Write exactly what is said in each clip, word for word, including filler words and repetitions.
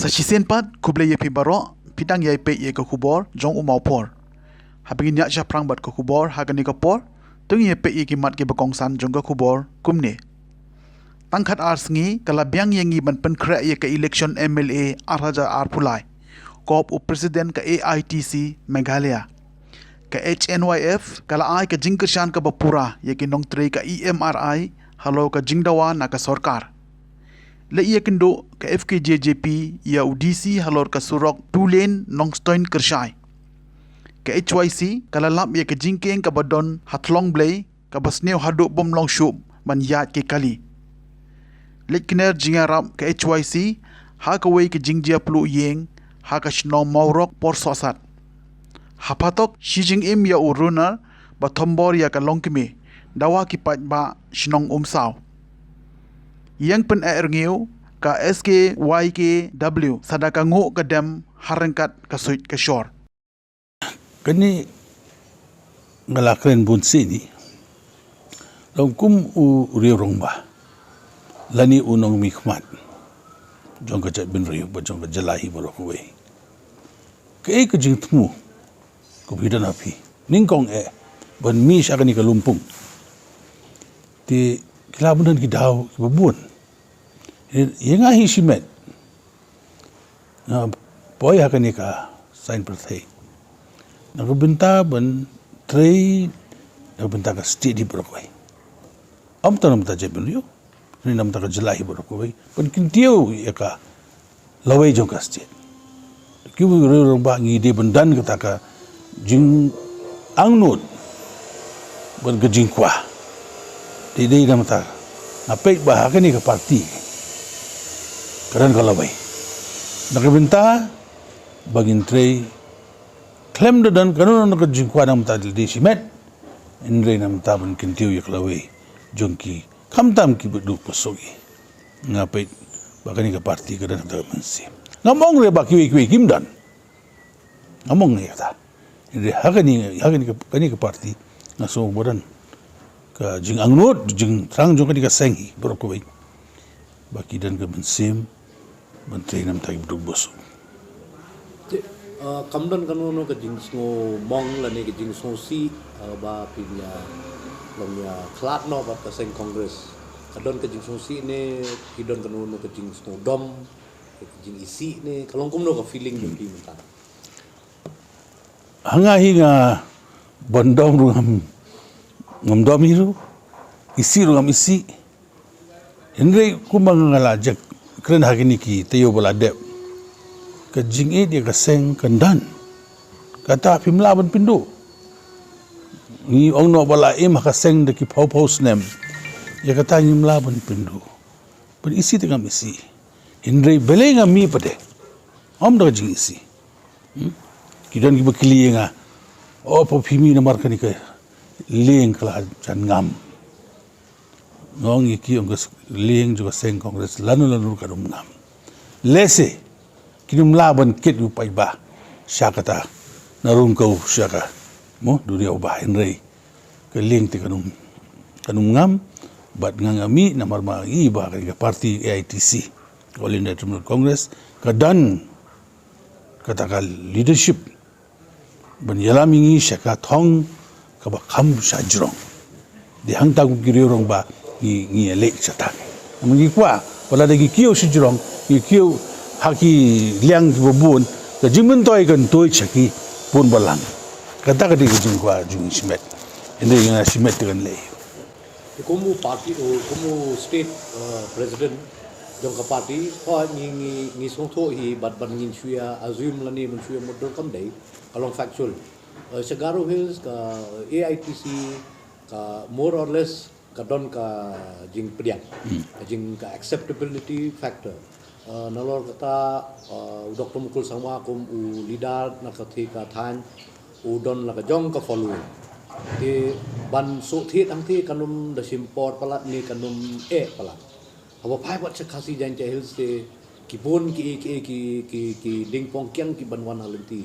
Sa shisien pat, khublei ïa phi baroh, phi dang ïai peit ïa ka khubor jong u Mawphor. Haba ngin ïaid shaphrang bad ka khubor ha kane ka por, to ngin ïai peit ïa ki mat kiba kongsan jong ka khubor kumne. Tang khatar sngi ka la biang ïa ngi ban pynkhreh ïa ka election M L A ar hajar arphew lai, kop u president ka A I T C Meghalaya. Ka H N Y F ka la ai ka jingkyrshan kaba pura ïa ki nongtrei ka E M R I halor ka jingdawa na ka sorkar. Leit ïakynduh ka F K J J P ïa u D C halor ka surok two lane Nongstoiñ Kyrshai. Ka H Y C ka la lap ïa ka jingkieng kaba don ha Thlong Blei kaba sniew haduh bym long shuh ban ïaid ki kali. Leit kner jingïarap ka H Y C ha kawei ka jingjia pluh ïing ha ka shnong Mawrok Porsohsat. Ha phatok shi jingim ïa u Runar ba thombor ïa ka longkmie, dawa ki paidbah shnong Umsaw. Ïeng pyneh rngiew ka S K Y K W, sa da ka nguh ka dem ha ryngkat ka suit ka shor. Kane nga la kren bun sien, long kum u riew rangbah lane u nongmihkhmat jong ka jaitbynriew bad jong ka jylla hi baroh kawei. Kaei ka jingthmu kaba phi don ha phi nyngkong eh ban mih sha kane ka lympung? Te ki la bun ki daw kiba bun. Ïa nga hi shimet, nga poi ha kane ka saiñ pyrthei na ka bynta ban trei na ka bynta ka state hi baroh kawei. Ym tang na ka bynta jaitbynriew, na ka bynta ka jylla hi baroh kawei, ban kyntiew ïa ka lawei jong ka state. Ki riew rangbah ngi dei ban don kata ka jingangnud bad ka jingkwah. Dei, dei namar nga peit ba ha kane ka party ka don ka lawei. Na ka bynta ba ngin trei khlem da don kano kano ka jingkwah namar dei shimet, hynrei namar ban kyntiew ïa ka lawei jong ki, khamtam kiba duk ba suk. Nga peit ba kane ka party ka don kata ka mynsiem. Ngam ong re ba kiwei kiwei kim don. Ngam ong re kata. Hynrei ha kane, ha kane ka, kane ka party nga sngew ba don ka jingangnud, jingthrang jong kane ka seng hi baroh kawei, ba ki don ka mynsiem ban trei namar kiba duk ba suk. Te, uh, kam don kano kano ka jingsngewmong lane ka jingsngewsih, uh, ba phin ïa long ïa khlad noh bad ka seng Congress? Ka don ka jingsngewsih ne ki don kano kano ka jingsngewdom, ka jingisih ne ka long kumno ka feeling jong phi mynta? Ha nga hi nga ban dom ruh ngam, ngam dom hi ruh, isih ruh ngam isih. Hynrei kumba nga la jia kren ha kine ki taïew ba la dep, ka jingïeit ïa ka seng kan don. Kata phim lah ban pynduh. Ngi ong noh ba la im ha ka seng da ki phew phew snem, ïa kata ngim lah ban pynduh. Ban isih te ngam isih. Hynrei balei nga mih pat de? Ym da ka jingisih. Hmm? Ki don kiba kylli ïa nga, o, pa phi mih namar kane ka lieng ka la jan ngam. Nga ong ïa ki, ong ka lieng jong ka seng Congress lano lano kan ym ngam. Lehse kin ym lah ban kit u paidbah sha kata, na rung ka u sha ka, mo, duriaw ba, hynrei ka lieng te kan ym, kan ym ngam. Bad nga nga mih namar ma ngi ba ka party A I T C, All India Trinamool Congress, ka don kata ka leadership ban ïalam ïa ngi sha ka thong kaba kham shajrong. Dei hangta kum ki riew rangbah ngi, ngi ïaleh shata. Namar ngi kwah ba lada ngi kiew shajrong, ngi kiew ha ki liang kiba bun, ka jingmyntoi kan tuid sha ki bun balang. Kata ka dei ka jingkwah jingshimet. Hynrei nga shimet te kan leh. Te kum u party, u, kum u state, uh, president jong ka party, pha ngi, ngi, ngi sngewthuh hi bad ban ngin shu ïa assume lane ban shu ïa mutdur kam dei, ka long factual. Uh, sha Garo Hills ka A I T C ka more or less ka don ka jingpdiang, hmm, ka jing, ka acceptability factor. Uh, nalor kata, uh, u Doctor Mukul Sangma kum u leader na katei ka thaiñ, u don la ka jong ka following. Te ban shu thied hangtei kan ym da shim por palat ne kan ym eh palat. Haba phai pat sha Khasi Jaintia Hills te ki bun ki, ki, ki, ki, ki ding pong kiang ki ban wan ha lynti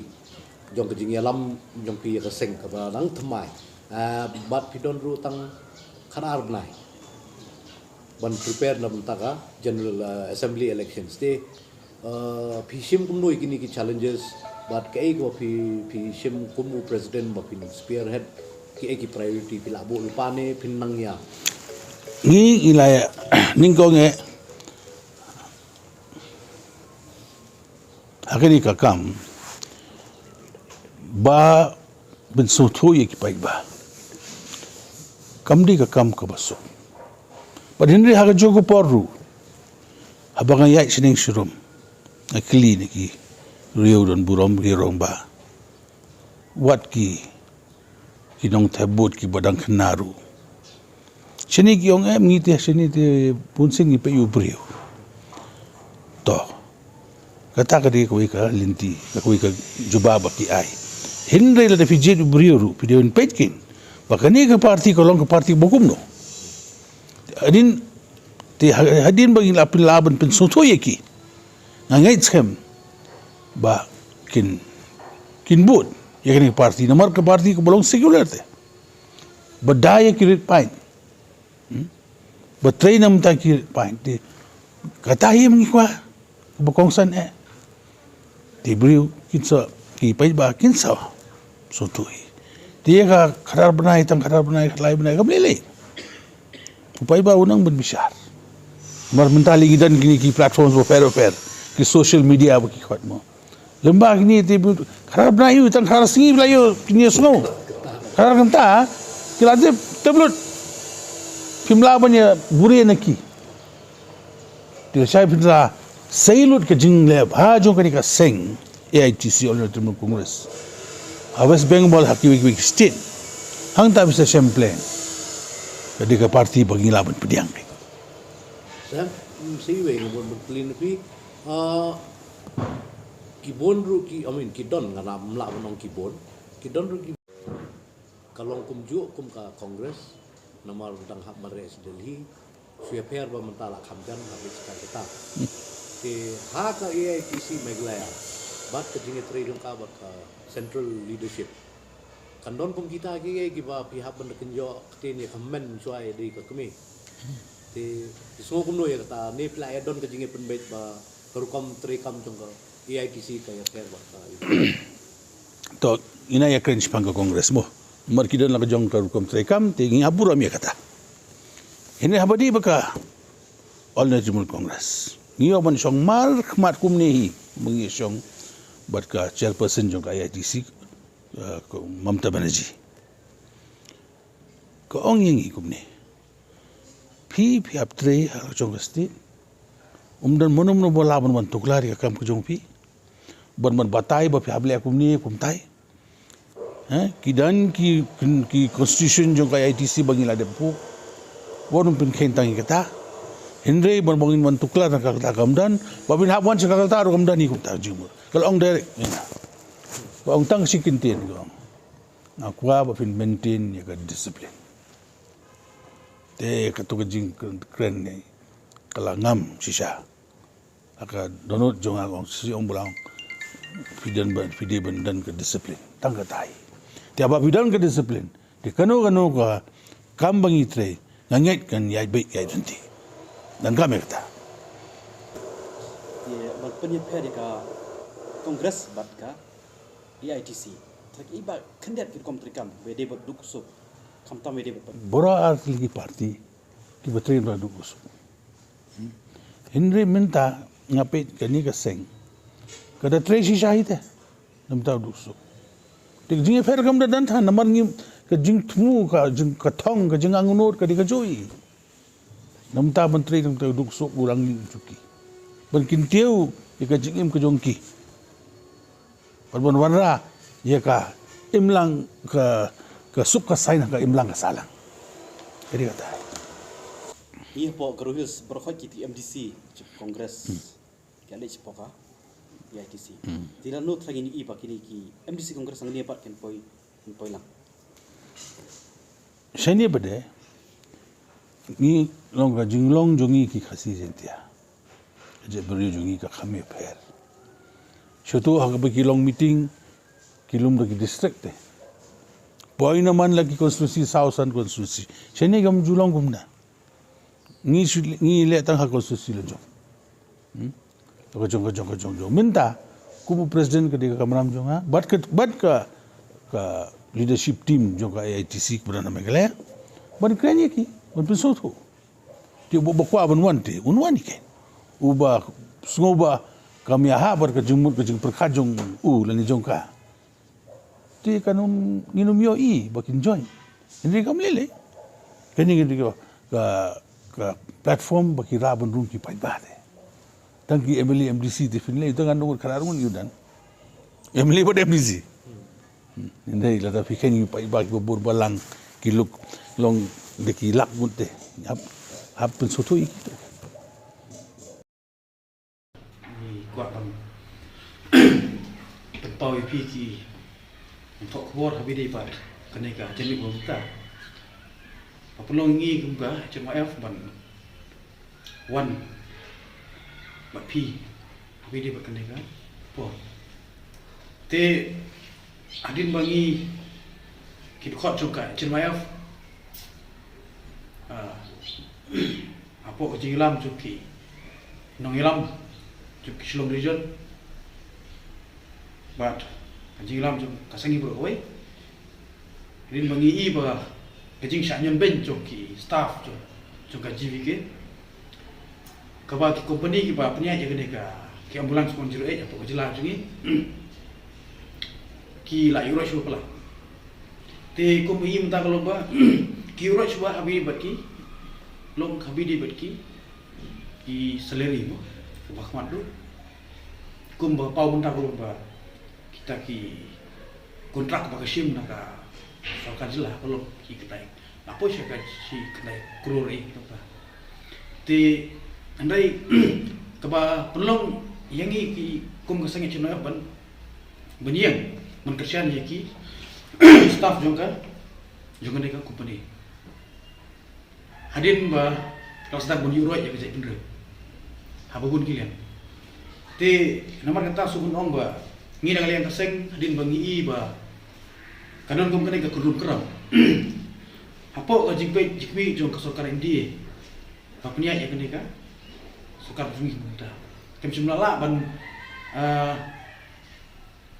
jong ka jingïalam jong phi ïa ka seng kaba dang thymmai. Ah, bad phi don ruh tang khatar bnai ban prepare na bynta ka general, ah, assembly elections. Te Uh, phi shim kumno ïa kine ki challenges, bad kaei kaba phi, phi shim kum u president ba phin spearhead, kiei ki priority phi lah buh lypa ne phin nang ïa? Ngi ngi la ïa, nyngkong eh, ha kane ka kam ba pynsngewthuh ïa ki paidbah kam dei ka kam kaba suk. Bad hynrei ha kajuh ka por ruh, haba nga ïaid shaneng sharum, nga kylli na ki riew don burom, ki rangbah, wat ki, ki nongthep vote kiba dang khynnah ruh. Shane ki ong, em, ngi te, shane te bun sien ngi peit ïa u briew. To, kata ka dei kawei ka lynti, kawei ka jubab ba ki ai. Hynrei lada phi jied u briew ruh, phi dei ban peit keiñ ba kane ka party ka long ka party ba kumno. Hadien, te ha-, hadien ba ngin lah pyn-, lah ban pynsngewthuh ïa ki, nga ngeit skhem ba kin, kin vote ïa kane ka party, namar ka party kaba long secular te, ba da ïa ki rit paid, hmm? Ba trei na bynta ki rit paid. Te kata hi ma ngi kwah, kaba kongsan eh. Te briew kin sa, ki paidbah kin sa sngewthuh hi. Te ïa ka khadar bnai, tang khadar bnai, khatlai bnai, kam lei lei. U paidbah u nang ban bishar. Namar mynta lei ngi don kine ki platforms bapher bapher, ki social media ba ki khot mo. Lem bad kine te, khadar bnai ïoh, tang khadar sngi phi la ïoh, phin ïohsngew. Khadar kynta ki la tip, tip lut. Phim lah ban ïa buhrieh na ki. Te lashai phin sa sei lut ka jingleh bha jong kane ka seng A I T C, All India Trinamool Congress, ha West Bengal, ha kiwei kiwei ki state. Hangta phi sa shem plan, ka dei ka party ba ngi lah ban pdiang. Sa, mm, sa iwei nga bun ban kylli na phi. Ah, ki bun ruh ki, I mean, ki don, nga lah, ym lah ban ong ki bun. Ki don ruh ki, ka long kumjuh kum ka Congress, namar dang hap mareh sha Delhi. Shu ïapher ba mynta la kham jan, hap leit shata shata. Te ha ka A I T C Meghalaya, bad ka jingïatrei jong ka bad ka central leadership, kan don kum kita kiei kiei kiba phi hap ban da kynjoh ktien ïa ka men shuwa ïa dei ka kmie. Te phi sngew kumno ïa kata, ne phi la ïa don ka jingïapynbeit ba ka rukom treikam jong ka A I T C ka ïapher bad ka? To, ngi nang ïakren shaphang ka Congress mo. Namar ki don la ka jong ka rukom treikam, te ngi hap burom ïa kata. Hynrei haba dei bad ka All India Trinamool Congress, ngi ïoh ban shong markhmat kumne hi, ba ngi shong bad ka chairperson jong ka A I T C, uh, ka Mamata Banerjee. Ka ong ïa ngi kumne: Phi, phi hap trei ha la ka jong ka state. Ym don mano mano ba lah ban wan tuklar ïa ka kam ka jong phi, ban, ban batai ba phi hap leh kumne kumtai. Eh, ki don ki, ki, ki constitution jong ka A I T C ba ngi la dep buh. Wat nym pynkheiñ tang ïa kata. Hynrei ban, ban ngin wan tuklar na ka, kata kam don. Ba phin hap wan sha ka, kata ruh kam don hi kumta jingmut. Ka la ong direct ïa nga. Ka ong tang shi kyntien, ka ong: Nga kwah ba phin maintain ïa ka discipline. Te kato ka jingkren ne ka la ngam shisha. Ha ka dohnud jong nga, ong shisha, ong ba la ong, phi don ban, phi dei ban don ka discipline. Tang kata hi. Te haba phi don ka discipline, te kano kano ka kam ba ngi trei, nga ngeit kan ïaid beit ïaid ryntih. Dang kam ïa kata. Te ban pynïapher ïa ka Congress bad ka A I T C, te kiei ba khyndiat ki rukom treikam ba dei bad duk suk, khamtam ba dei bad? Baroh ar tylli ki party kiba trei bad duk suk. Hynrei mynta nga peit kane ka seng, ka da trei shisha hi te, namar duk suk. Te ka jingïapher kam da don than, namar ngi, ka jingthmu, ka jing, ka thong, ka jingangnud ka dei kajuh hi. Namar ban trei, namar duk suk u rangli u juki, ban kyntiew ïa ka jingim ka jong ki. Ban, ban wanrah ïa ka imlang ka, ka suk ka saiñ ha ka imlang ka sahlang. Ka dei kata. Ngi hapoh Garo Hills baroh khoit ki ti M D C jong Congress, hmm, ki leit shapoh ka A I T C. Hmm. Te lano tharai ngin ïohi ba kine ki M D C Congress hangne pat kin poi, kin poi lang? Shane pat de, ngi long, ka jinglong jong ngi ki Khasi Jaiñtia, ka jaitbynriew jong ngi ka kham ïapher. Shuh shuh ha kaba ki long meeting, ki lum da ki district te. Poi na man la ki constituency, saw san constituency. Shane kam ju long kumta. Ngi shu, ngi leh tang ha constituency la jong. Hmm? Ka jong, ka jong, ka jong, jong. Mynta, kum u president ka dei ka kamram jong nga, bad ka, bad ka, ka leadership team jong ka A I T C ka ba don ha Meghalaya. Ban kren ïa ki, ban pynsngewthuh. Te uba, uba kwah ban wan te, un wan ïa ki. Uba, sngew ba, kam ïahap bad ka jingmut ka jingpyrkhat jong u, lane jong ka. Te kan ym, ngin ym ïohi ba kin join. Hynrei kam lei lei. Kane ka dei ka, ka, ka platform ba ki rah ban rung ki paidbah te. Tang ki M L A, M D C te phin lei, tang ngan ong khadar ngun ïa u Dan. M L A bad M D C. Hynrei lada phi khein ki paidbah kiba bun balang ki luk long da ki lak ngut te. Hap, hap pynsngewthuh ïa ki te. Ngi kwah ban pynpaw ïa phi ki nongthoh khubor ha ba ïadei bad kane ka jingmih ba mynta. Ba pynlong ngi kum ka H N Y F ban wan bad phi ha ba ïadei bad kane ka por. Te hadien ba ngi ki dkhot jong ka H N Y F, ah, hapoh ka jingïalam jong ki nongïalam jong ki Shillong Region bad ka jingïalam jong ka seng hi baroh kawei. Hadien ba ngi i ba ka jingshah ñion beiñ jong ki staff jong, jong ka G V K, kaba ki company kiba pynïaid ïa kane ka, ki ambulance one zero eight hapoh ka jylla jong ngi, ki la ïuhroit shuwa palat. Te kum i mynta ka long ba ki ïuhroit shuwa ha ba ïadei bad ki, long ha ba ïadei bad ki, ki salary mo, kaba khmat ruh. Kum ba paw mynta ka long ba kita ki kontrak ba ka shim na ka sorkar jylla ka long ki khyndai, la poi sha ka shi khyndai klur eh, kata. Te hynrei kaba pynlong ïa ngi ki kum ka seng H N Y F ban, ban ïeng, ban kyrshan ïa ki staff jong ka, jong kane ka company. Hadien ba ka la sdang ban ïuhroit ïa ka jaitbynriew ha ba bun ki liang. Te namar kata shu ban ong ba ngi na ka liang ka seng, hadien ba ngi i ba ka don kum kane ka kyndrum kyndram hapoh ka jingpeit jingkhmih jong ka sorkar M D A ba pynïaid ïa kane ka sorkar jong ngi mynta, kam shym la lah ban, ah,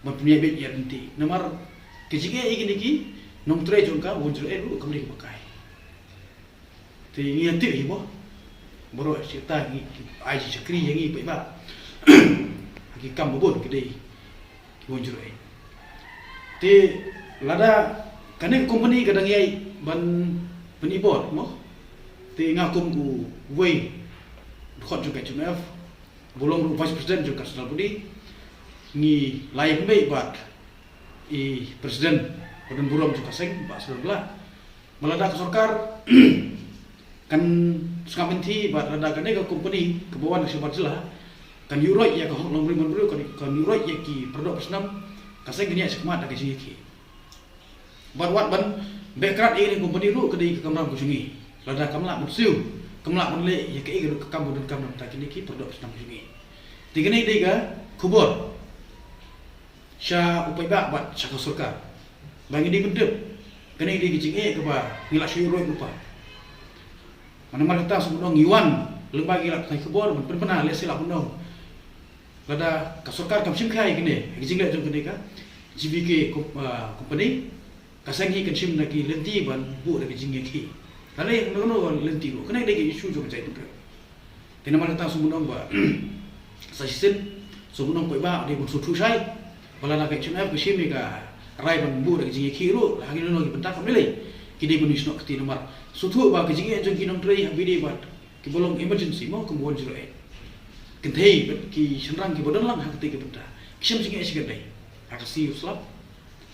ban pynïaid beit ïa lynti. Namar ka jingeh ïa kine ki nongtrei jong ka one zero eight ruh kam dei kaba kai. Te ngi ïa tip hi mo, baroh shi katta ngi, ki ai shakri ïa ngi paidbah ha ki kam ba bun ki dei ki one zero eight. Te lada kane ka company ka dang ïai ban, ban i bor mo, te nga kum uwei dkhot jong ka H N Y F, ba long ruh Vice President jong ka Central Body, ngi la ïa pynbeit bad i President ba don burom jong ka seng, Bah Saleh Blah, ba lada ka sorkar kan sngap lynti bad lada kane ka company kaba wan na ka seng bad jylla kan ïuhroit ïa ka hok longbriew manbriew, kan, kan ïuhroit ïa ki para doh para snam, ka seng kan ïaid shakhmat da ka jingïakhih. Bad wat ban beh krad ïa kane ka company ruh ka dei ka kamram ka jong ngi. Lada kam lah ban siew, kam lah ban leh ïa kaei ka kam ba donkam na ka bynta kine ki para doh para snam ka jong ngi. Te kane dei ka khubor sha u paidbah bad sha ka sorkar ba ngi dei ban tip. Kane dei ka jingeh kaba ngi la shu ïuhroit lypa. Namar kata shu ban ong ngi wan lyngba ki lad pathai khubor ban pynbna, lehse lah ban ong lada ka sorkar kam shim khia ïa kane, ïa ka jingleh jong kane ka G V K com-, ah, company, ka seng hi kan shim na ki lynti ban buh da ka jingïakhih. Lane na kano ka lynti ruh, kane ka dei ka issue jong ka jaitbynriew. Te namar kata shu ban ong ba sa shisien, shu ban ong paidbah dei ban sngewthuh shai ba lada ka H N Y F ka shim ïa ka rai ban buh da ka jingïakhih ruh ha kino kino ki bynta kam lei lei, ki dei ban ïasnoh kti. Namar sngewthuh ba ka jingeh jong ki nongtrei ha ba ïadei bad kiba long emergency mo, kum one zero eight, kynthei bad ki shynrang kiba don lang ha katei ka bynta, ki shem jingeh shikatdei ha ka siew slap,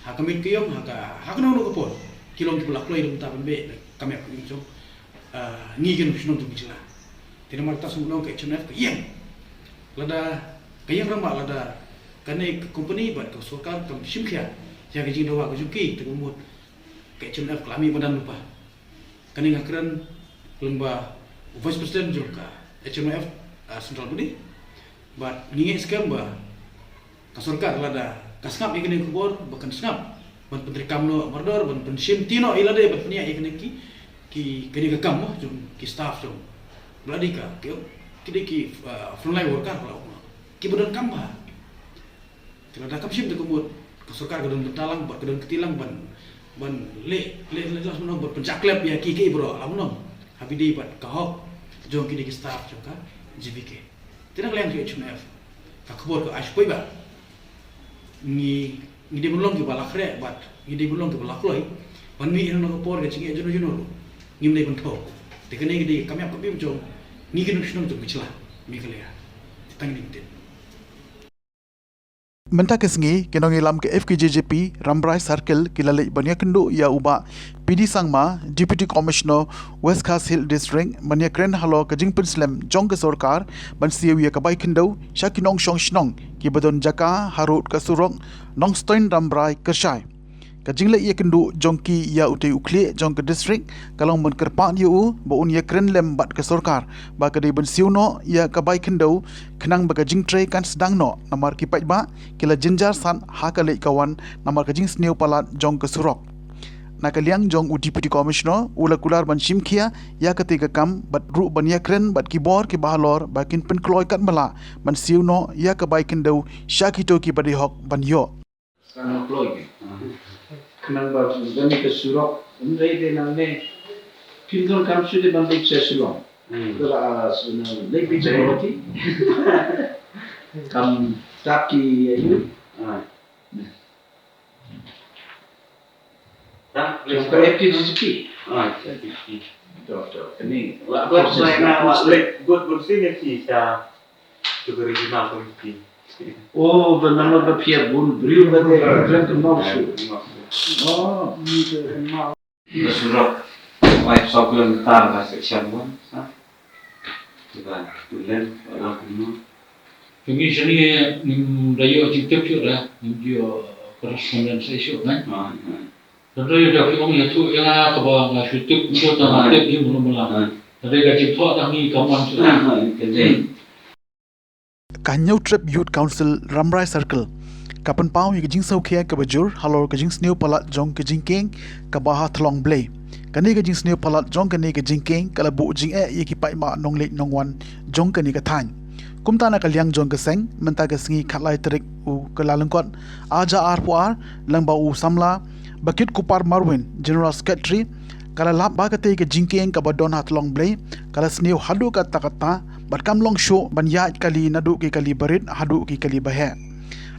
ha ka miet ka ïong, ha ka, ha kano kano ka por ki long kiba la kloi da ka bynta ban beh da ka miat ka ïong jong, ah, ngi ki nongshong shnong jong ka jylla. Te namar kata shu ban ong ka H N Y F ka ïeng lada, ka ïeng rangbah lada kane ka company bad ka sorkar kam shim khia ïa ka jingdawa ka jong ki, te ka mut ka H N Y F ka la mih madan lypa. Kane nga kren lyngba u Vice President jong ka H N Y F, ah, Central Body. Bad ngi ngeit skhem ba ka sorkar lada ka sngap ïa kane ka khubor ba kan sngap ban pyntreikam noh mardor, ban pynshimti noh ïa lade, ban pynïaid ïa kane ki, ki, kane ka kam mo jong ki staff jong, ba la dei ka, ki, ki dei ki, ah, frontline worker ba la ong. Ki ba donkam bha. Te lada kam shim te ka mut ka sorkar ka don bynta lang bad ka don kti lang ban, ban leh, leh, leh, leh, ban pynjah klep ïa ki, ki baroh, la ban ha ba ïadei bad ka hok jong kine ki staff jong ka G V K. Te na ka liang jong ka H M F, ka khubor ka ai sha phi ba ngi, ngi dei ban long kiba la khreh bad ngi dei ban long kiba la kloi ban mih na ka por ka jingeh jong no jong no ruh ngim dei ban thew. Te kane ka dei ka kam ïap ka bim jong ngi ki nongshong jong ka jylla Meghalaya. Te tang kine ki ktien. Mynta ka sngi, ki nongïalam ka F K J G P Rambrai Circle ki la leit ban ïakynduh ïa u Bah P D Sangma, Deputy Commissioner, West Khasi Hills District, ban ïakren halor ka jingpynslem jong ka sorkar ban siew ïa ka bai khyndew sha ki nongshong shnong ki ba don jaka harud ka surok Nongstoiñ Rambrai Kyrshai. Ka jingleit ïakynduh jong ki ïa utei u khlieh jong ka district ka long ban kyrpad ïa u ba un ïakren lem bad ka sorkar ba ka dei ban siew noh ïa ka bai khyndew khnang ba ka jingtrei kan sdang noh, namar ki paidbah ki la jynjar sat ha ka leit ka wan namar ka jingsniew palat jong ka surok. Na ka liang jong u Deputy Commissioner, u la kular ban shim khia ïa katei ka kam bad ruh ban ïakren bad ki bor ki ba halor ba kin pynkloi katba lah ban siew noh ïa ka bai khyndew sha kito ki ba dei hok ban ïoh. Kan kloi ke. Khnang ba don ka surok, um dei de nangne. Phim donkam shuh de ban leit sha Shillong. Hmm. Ka la, ah, su na leit beit sha Guwahati. Kam tak ki ayu. Ah. Kam ka F K G G P. Ah, F K G G P. Doktor, kane. La, la, la, la, la, good, good senior ki sha. Sugari jina ko mesti. Oh, ba namar ba phi ïa bun briew ba te kren ka mawsuk. Oh, ni ka mawsuk. Ba surok five kilometer ba section one, sa. Kiba tulen, ba kumno. Kami sini ngim da ïoh jingtip shuh da, ngim ïoh correspondence shuh kan. Ah, ah. Da ïoh da phi ong ïathuh ïa nga kaba nga shu tip, ym don tang tip hi mano mano. Ah. Da dei ka jingthoh da ngi ka mon shuh. Ah, ah, ka dei. Ka Hynñiewtrep Youth Council Rambrai Circle ka pynpaw ïa ka jingsngewkhia kaba jur halor ka jingsniew palat jong ka jingkieng kaba ha Thlong Blei. Kane ka jingsniew palat jong kane ka jingkieng ka la buh jingeh ïa ki paidbah nongleit nongwan jong kane ka thaiñ. Kumta na ka liang jong ka seng, mynta ka sngi khatlai tarik u Kyllalyngkot, ar hajar arphew ar, lyngba u samla Bakit Kupar Marwin, General Secretary, ka la lap ba katei ka jingkieng kaba don ha Thlong Blei ka la sniew haduh katta katta bad kam long shuh ban ïaid kali naduh ki kali barit haduh ki kali baheh.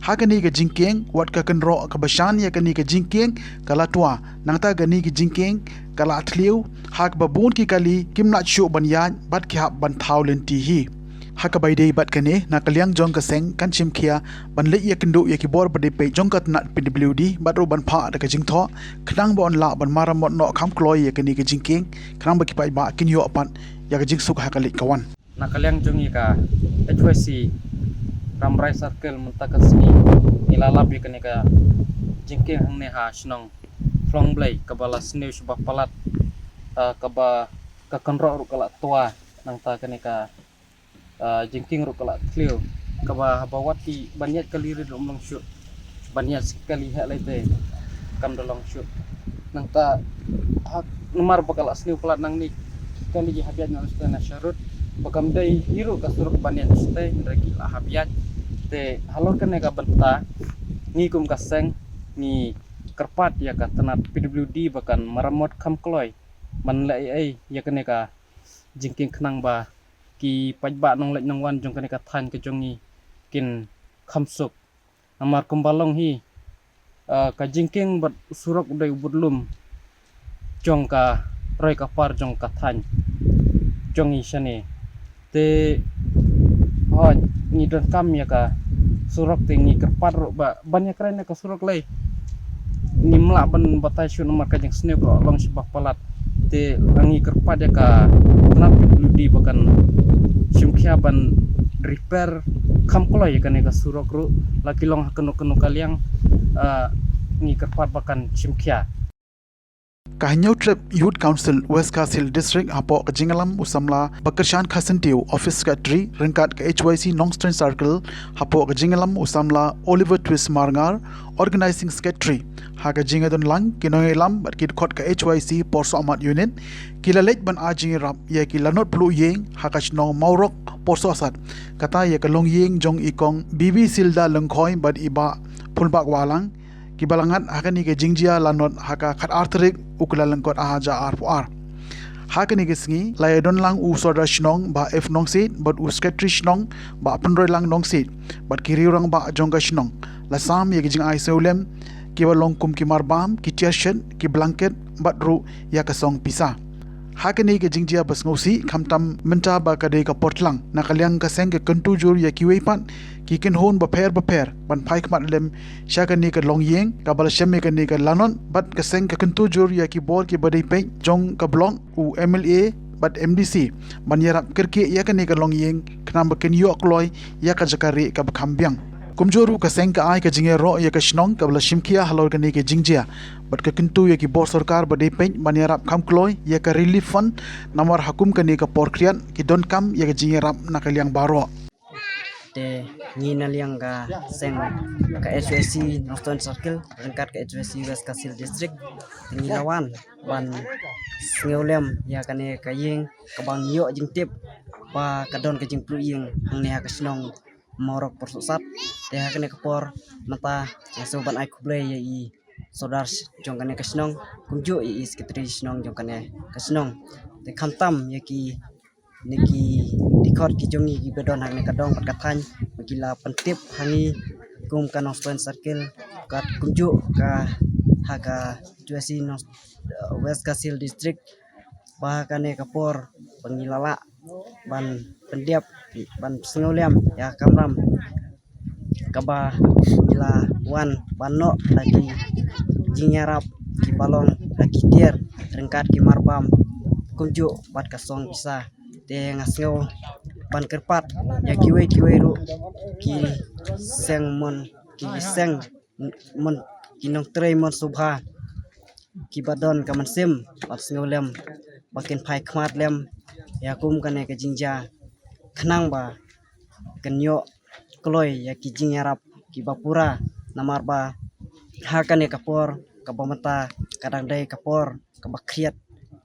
Ha kane ka jingkieng, wat ka kynroh kaba shan ïa kane ka jingkieng ka la twa, nangta kane ka jingkieng ka la thliew ha kaba bun ki kali kim lah shuh ban ïaid bad ki hap ban thaw lynti hi. Ha kaba ïadei bad kane, na ka liang jong ka seng kan shim khia ban leit ïakynduh ïa ki bor ba dei peit jong ka tnat P W D bad ruh ban phah da ka jingthoh khnang ba yn lah ban maramot noh kham kloi ïa kane ka jingkieng khnang ba ki paidbah kin ïoh pat ïa ka jingsuk ha ka leit ka wan. Na ka liang jong ngi ka H Y C Rambrai Circle mynta ka sngi ngi la lap ïa kane ka jingkieng hangne ha shnong Thlong Blei kaba la sniew shuh ba palat, ah, kaba ka kynroh ruh ka la twa nangta kane ka ah, jingkieng ruh ka la thliew, kaba haba wat ki ban ïaid kali rit ruh ym long shuh, ban ïaid kali heh lei te kam da long shuh. Nangta ha namar ba ka la sniew palat nangne ki kali ki hap ïaid na shatei na sharud, ba kam dei hi ruh ka surok ban ïaid shatei, hynrei ki la hap ïaid. Te halor kane ka bynta ngi kum ka seng ngi kyrpad ïa ka tnat P W D ba kan maramot kham kloi ban leh ei ei ïa kane ka jingkieng khnang ba ki paidbah nongleit nongwan jong kane ka thaiñ ka jong ngi kin kham suk. Namar kumba long hi, ah, ka jingkieng bad u surok u dei u budlum jong ka roi ka par jong ka thaiñ jong ngi shane. Te hooid ngi donkam ïa ka surok te ngi kyrpad ruh ba ban ïakren ïa ka surok lei. Ngim lah ban batai shuh namar ka jingsniew ka long shuh ba palat. Te ngi kyrpad ïa ka tnat P W D ba kan shim khia ban repair kham kloi ïa kane ka surok ruh la ki long ha kano kano ka liang, ah, ngi kyrpad ba kan shim khia. Ka Hynñiewtrep Youth Council West Khasi Hills District hapoh ka jingïalam u samla Bakyrshan Kharsyntiew, Office Secretary ryngkat ka H Y C Nongstoiñ Circle, hapoh ka jingïalam u samla Oliver Twist Marngar, Organizing Secretary. Ha ka jingïadonlang ki nongïalam bad ki dkhot ka H Y C Porsohmat Unit, ki la leit ban ai jingïarap ïa ki lanot pluh ïing ha ka shnong Mawrok Porsohsat, kata ïa ka longïing jong i Kong B B Silda Lyngkhoi bad i Bah Phulbah Wahlang, kiba la ngat ha kane ka jingjia lanot ha ka khatar tarik u Kyllalyngkot ar hajar arphew ar. Ha kane ka sngi la ïadonlang u Sordar Shnong Bah F Nongsiej bad u Secretary Shnong Bah Pynroilang Nongsiej bad ki riew rangbah jong ka shnong. La sam ïa ki jingai sngewlem kiba long kum ki marbam, ki tiar shet, ki blanket bad ruh ïa ka song pisa. Ha kane ka jingjia ba sngewsih, khamtam mynta ba ka dei ka por tlang, na ka liang ka seng ka kyntu jur ïa kiwei pat ki kynhun bapher bapher ban phai khmat lem sha kane ka longïing kaba la shem ïa kane ka lanot, bad ka seng ka kyntu jur ïa ki bor kiba dei peit jong ka block, u M L A bad M D C ban ïarap kyrkieh ïa kane ka longïing khnang ba kin ïoh kloi ïa ka jaka rieh kaba kham biang. Kumjuh ruh ka seng ka ai ka jingïaroh ïa ka shnong kaba la shimkhia halor kane ka jingjia bad ka kyntu ïa ki bor sorkar ba dei peit ban ïarap kham kloi ïa ka relief fund, namar ha kum kane ka por khriat ki donkam ïa ka jingïarap na ka liang baroh. Te ngi na liang ka seng ka H Y C Nongstoiñ Circle ryngkat ka H Y C West Khasi Hills District, te ngi la wan ban sngewlem ïa kane ka ïing kaba ngi ïoh jingtip ba ka don ka jingpluh ïing hangne ha ka shnong Mawrok Porsohsat. Te ha kane ka por mynta nga sngewbha ban ai khublei ïa i Sordar jong kane ka shnong, kumjuh ïa i Secretary Shnong jong kane ka shnong. Te khamtam ïa ki ne ki dkhot ki jong ngi kiba don ha kane ka dong bad ka thaiñ, ba ki la pyntip ha ngi kum ka Nongstoiñ Circle, ka kumjuh ka ha ka H Y C Nong, West Khasi Hills District, ba ha kane ka por ba ngi la lah ban pyndep, ban sngewlem ïa ka kamram kaba ngi la wan ban noh da ki jingïarap kiba long da ki tiar ryngkat ki marbam, kumjuh bad ka song pisa. Te nga sngew ban kyrpad ïa kiwei kiwei ruh ki seng mon, ki seng mon, ki nongtrei mon sngewbha kiba don ka mynsiem bad sngewlem ba kin phai khmat lem ïa kum kane ka jingjia, khnang ba kin ïoh kloi ïa ki jingïarap kiba pura, namar ba ha kane ka por kaba mynta ka dang dei ka por kaba khriat,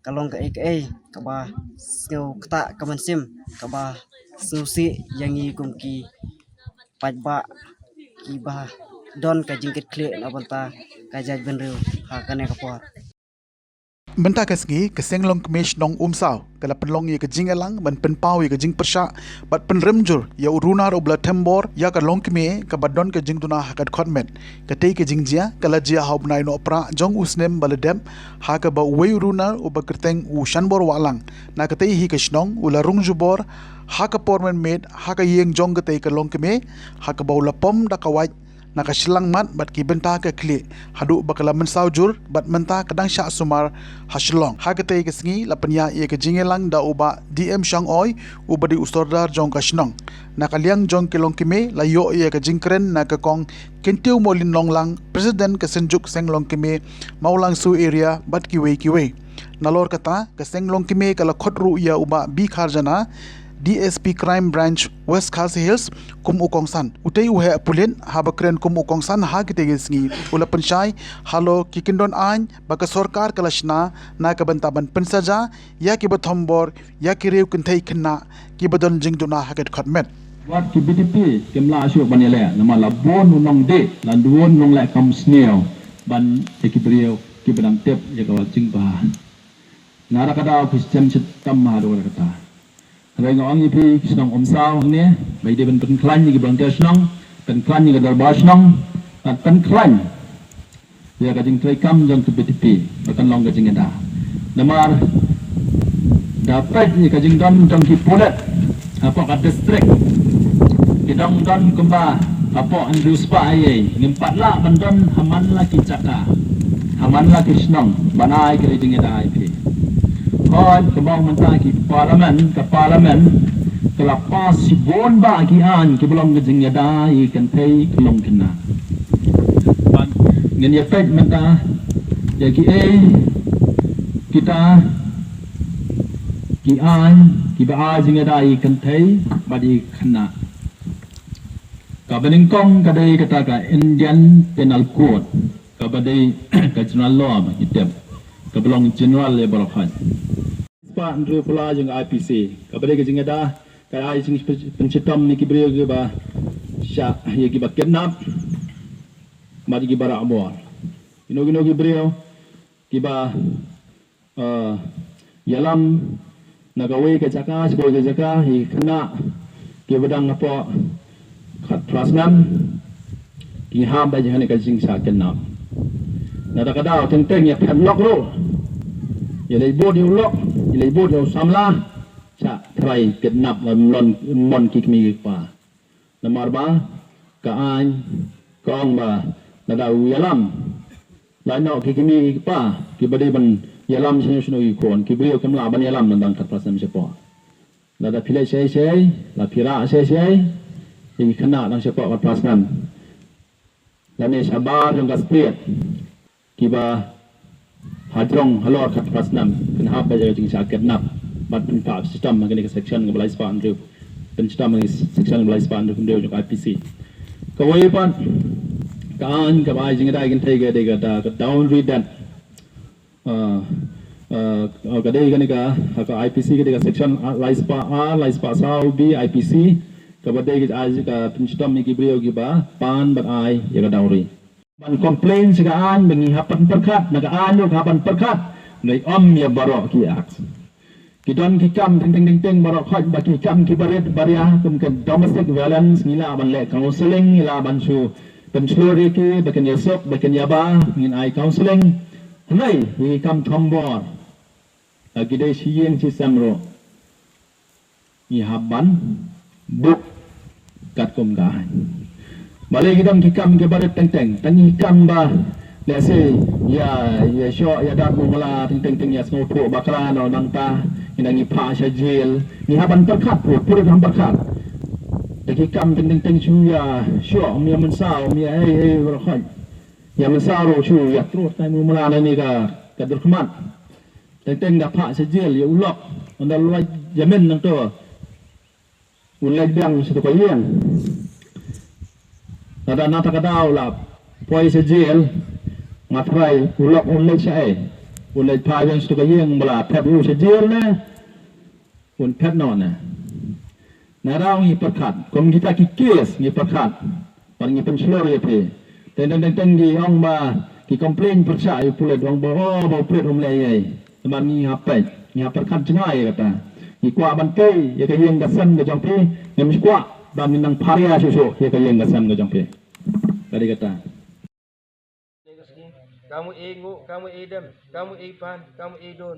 ka long kaei kaei kaba sngew ktah ka mynsiem, kaba sngewsih ïa ngi kum ki paidbah kiba don ka jingkitkhlieh na bynta ka jaitbynriew ha kane ka por. Mynta ka sngi ka seng longkmie shnong Umsaw ka la pynlong ïa ka jingïalang ban pynpaw ïa ka jingpyrshah bad pynrem jur ïa u runar uba la them bor ïa ka longkmie kaba don ka jingduna ha ka dkhot met. Katei ka jingjia ka la jia ha u bnai Nohprah jong u snem ba la dep, ha kaba uwei u runar uba kyrteng u Shanbor Wahlang na katei hi ka shnong u la rung jubor ha ka por mynmiet ha ka ïing jong katei ka longkmie, ha kaba u la pom da ka wait na ka shyllangmat bad ki bynta ka khlieh, haduh ba ka la mynsaw jur bad mynta ka dang shah sumar ha Shillong. Ha katei ka sngi la pynïaid ïa ka jingïalang da u Bah D M Shangoi uba dei u sordar jong ka shnong. Na ka liang jong ki longkmie la ïoh ïa ka jingkren na ka Kong Kyntiew Molin Longlang, President ka Synjuk Seng Longkmie Mawlangsu Area bad kiwei kiwei. Nalor kata, ka seng longkmie ka la khot ruh ïa u Bah B Kharjana, D S P Crime Branch West Khasi Hills, kum u kongsan. Utei u heh pulit haba kren kum u kongsan ha kitei ki sngi u la pynshai halor ki kyndon aiñ ba ka sorkar ka la shna na ka bynta ban pynsaja ïa kiba thombor ïa ki riew kynthei khynnah kiba don jingduna ha ka dkhot met. Wat ki B T P kim lah shuh ban ïaleh namar la bun u nongdih, la bun u nongleh kam sniew ban ïa ki briew kiba dang tip ïa ka wat jingbha. Nara ka daw ki stem shitom ha dora kata. Hynrei nga ong ïa phi ki shnong Umsaw hangne ba ïa dei ban pynkhlaiñ ïa ki volunteer shnong, pynkhlaiñ ïa ka dorbar shnong, bad pynkhlaiñ ïa ka jingtrei kam jong ka B T P ba kan long ka jingïada. Namar da peit ïa ka jingdon jong ki pulit hapoh ka district, ki dang don kumba hapoh hynriew spah eiei, ngim pat lah ban don ha man la ki jaka, ha man la ki shnong ban ai ka jingïada ïa phi. Hooid, kumba mynta ki parliament, ka parliament ka la pass shibun bah ki aiñ kiba long ka jingïada ïa ki kynthei ki longkhynnah. Bad ngin ïa peit mynta ïa kiei Kita ki aiñ kiba ai jingïada ïa ki kynthei bad ïa ki khynnah. Kaba nyngkong ka dei kata ka Indian Penal Code, kaba dei ka general law ba ngi tip, kaba long general ïa baroh khoit. Spah hynriew phew lai jong ka I P C, kaba dei ka jingïada ka ai jingpynshitom ïa ki briew kiba shah, ïa kiba kidnap bad ïa kiba rah bor. Kino kino ki briew kiba, eh, ïalam na kawei ka jaka sha kawei ka jaka, ïa ki khynnah kiba dang hapoh khatphra snem, ki hap da jingshah kidnap. Nangta ka daw teng teng ïa phet lok ruh, ïa leit bud ïa u lok, ïa leit bud ïa u samla, shah tharai kidnap, mon, mon ki kmie ki kpa. Namar ba ka aiñ ka ong ba lada u ïalam, lait noh ki kmie ki kpa kiba dei ban ïalam shano shano ki khun, ki briew kim lah ban ïalam na dang khatphra snem shapoh. Lada phi leit shai shai, la phi rah shai shai, ïa ki khynnah dang shapoh khatphra snem, lane shabar jong ka state, kiba hajrong halor khatphra snem kin hap da ka jingshah kidnap bad pynpah shitom ha kane ka section kaba lai spah hynriew, pynshitom ha section kaba lai spah hynriew jong ka I P C. Kawei pat ka aiñ kaba ai jingïada ïa ki kynthei ka dei kata ka dowry death. Ah, ah, ka dei kane ka, ha ka I P C ka dei ka section, ah, lai spah A, lai spah saw B I P C, kaba dei ka ai ka pynshitom ïa ki briew kiba pan bad ai ïa ka dowry. Ban complain sha ka aiñ ba ngi hap ban pyrkhat, na ka aiñ ruh ka hap ban pyrkhat, ngi ym ïa baroh ki act. Ki don ki kam teng teng teng teng baroh khoit, ba ki kam kiba rit ba ria kum ka domestic violence, ngi lah ban leh counselling, ngi lah ban shu pynshlur ïa ki ba kin ïasuk, ba kin ïaba, ngin ai counselling. Hynrei ïa ki kam thombor, ha ki dei shi ïing shi sem ruh, ngi hap ban buh katkum ka aiñ. Balei ki don ki kam kiba rit teng teng, tang ki kam ba lehse ïa, ïa shoh ïa dap mumla teng teng teng, ïa sngewthuh bakla noh, nangta ngi dang, ngi phah sha jail, ngi hap ban pyrkhat, pur pur hap pyrkhat. Te ki kam teng teng teng shu ïa shoh, ym ïa mynsaw, ym ïa ei ei baroh khoit. Ïa mynsaw ruh shu ïa truh tai mumla na ne ka, ka dur khmat. Teng teng da phah sha jail ïa u lok, ynda u lok jamin nangto un leit biang sha tu ka ïing. Lada nangta ka daw la poi sha jail, nga tharai u lok un leit shaei? Un leit phah biang sha tu ka ïing ba la phet ïa u sha jail ne un phet noh ne? Ngi ruh ngi pyrkhat, kum kita ki case ngi pyrkhat, bad ngi pynshlur ïa phi. Teng teng teng teng ki ong ba, ki complain pyrshah ïa u pulit, ong ba, oh, ba u pulit um leh ei ei. Namar ngi hap peit, ngi hap pyrkhat jngai ïa kata. Ngi kwah ban tei ïa ka ïing ka sem ka jong phi, ngim kwah ban nang pharia shuh shuh ïa ka ïing ka sem ka jong phi. Ka dei kata. Ka mut ei nguh, ka mut ei dem, ka mut ei pan, ka mut ei don.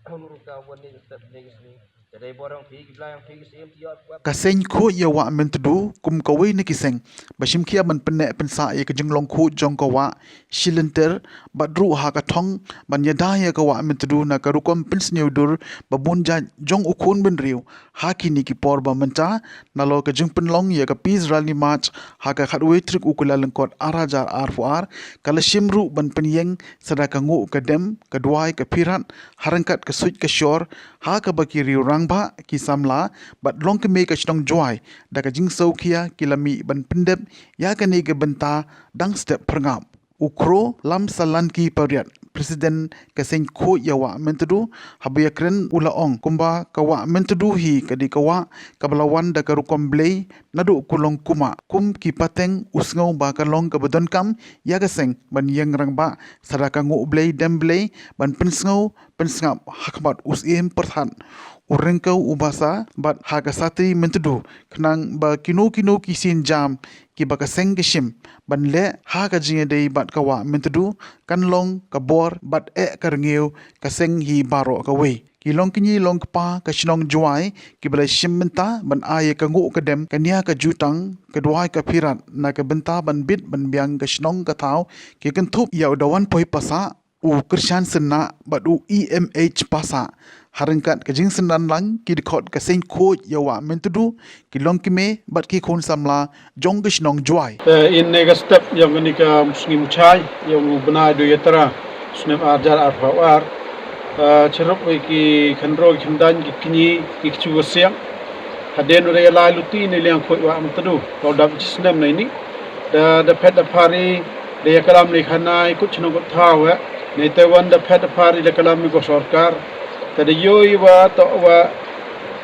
Hynrei ka wan ne ka step ne ka sngi. Ka dei bor jong phi, ki Blei jong phi, ki Syiem, ki ïoh. Ka seng khuid ïa Wah Myntdu kum kawei na ki seng ba shim khia ban pynneh pynsah ïa ka jinglong khuid jong ka wah shi lynter, bad ruh ha ka thong ban ïada ïa ka Wah Myntdu na ka rukom pynsniew dur ba bun jait jong u khun bynriew. Ha kine ki por ba mynta, nalor ka jingpynlong ïa ka Peace Rally March ha ka khatwei tarik u Kyllalyngkot ar hajar arphew ar, ka la shim ruh ban pynïeng sa da ka nguh ka dem, ka duwai ka phirat, ha ryngkat ka suit ka shor, ha kaba ki riew rangbah, ki samla bad longkmie ka shnong Jowai, da ka jingsngewkhia ki la mih ban pyndep ïa kane ka bynta dang step phyrngap. U Kro Lamsalanki Pariat, President ka seng khuid ïa Wah Myntdu, haba ïakren u la ong kumba ka Wah Myntdu hi ka dei ka wah kaba la wan da ka rukom blei naduh kulong kumah. Kum ki pateng u sngew ba ka long kaba donkam ïa ka seng ban ïeng rangbah sa da ka nguh blei dem blei, ban pynsngew pynsngap ha khmat u Syiem Pyrthat, u Ryngkew u Basa, bad ha ka Satri Myntdu, khnang ba kino kino ki sienjam kiba ka seng ka shim ban leh ha ka jingïadei bad ka Wah Myntdu kan long ka bor bad eh ka rngiew ka seng hi baroh kawei. Ki longkñi longkpa ka shnong Jowai kiba la shim bynta ban ai ïa ka nguh ka dem, ka nia ka jutang, ka duwai ka phirat na ka bynta ban bit ban biang ka shnong ka thaw, ki kynthup ïa u Dawanpoi Passah, u Kyrshan Synnah bad u E M H Passah. Ha ryngkat ka jingsynran lang ki dkhot ka seng khuid ïa Wah Myntdu, ki longkmie bad ki khun samla jong ka shnong Jowai. Eh, ïa kane ka step ïa kane ka sngi Muchai, ïa u bnai Duyatra snem ar hajar arphew ar, Chirup ïa ki khynroo ki khyndain ki kñi ki kchu ka siang. Hadien u da ïalai luti ne liang khuid wa Myntdu. Kau dap chi snem na ini. Da da phet da phari da ïa kalam li khanai kut chnong kut thaw wa. Ne te wan da phet da phari da kalam mi ko sorkar. Te da yoi wa to wa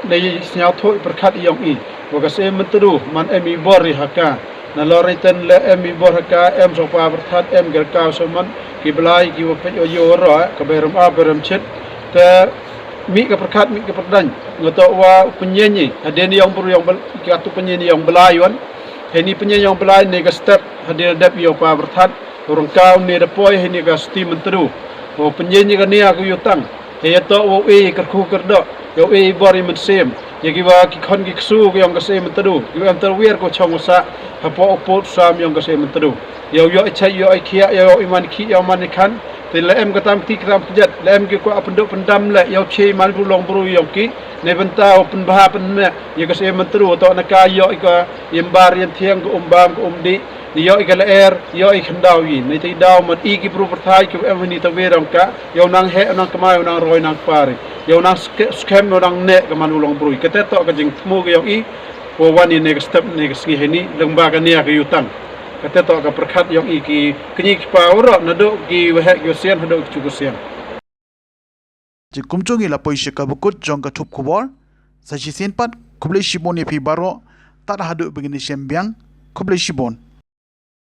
da ïa sñiaw thoi pyrkhat yong i. Wa ka se Myntdu man em i bor i haka. Na lor iten le em i bor haka em so pa pyrthat em ger ka so man ki blai ki wa pet yo yo ro ka beram a beram chit. Te mi ka pyrkhat mi ka pyrdain nga to wa pynyen i hadien yong bru yong bel ka tu pynyen yong blai wan. Heni pynyen yong blai ne ka step hadien dep yo pa pyrthat. Rong kau ne da poi heni ka sti Myntdu. O pynyen i ka nia ka yutang. He ya to wa e ka khu ka do. Yo e bor i mynsiem. Ya ki wa ki khon ki ksu ki yong ka se Myntdu. Ki wa em ter wir ko chong sa. Hapo pot sam yong ka se Myntdu. Yow yoh i chait yoh i khiah yoh i man khih yoh man i khan. Te la em ka tam kti ka tam kjat la em ki kwah pynduh pyndam leh yow che man bru long bru yong ki. Ne bynta u pynbha pynmeh ïa ka se Myntdu to na ka yoh i ka im bar ïa thiang ka um bam ka um dih. Ni yoh i ka lyer yoh i khyndaw i ne te i daw mat i ki bru pyrthai ki em ni ta we rong ka. Yow nang heh nang kmai yow nang roi nang pari. Yow nang ske- skhem yow nang neh ka man u long bru i ka te to ka jingthmu ka yong i. Wa wan i ne ka step ne ka sngi heni leng ba ka nia ka yutang. Ka te to ka pyrkhat yong i ki kñi ki pa u ro na do ki waheh ki wasian ha do ki chu ka sian. Jingkum chung i la poi sha ka bukut jong ka thup khubor. Sa shisien pat khublei shibun ïa phi baroh. Tad haduh ba ngin ïa shem biang. Khublei shibun.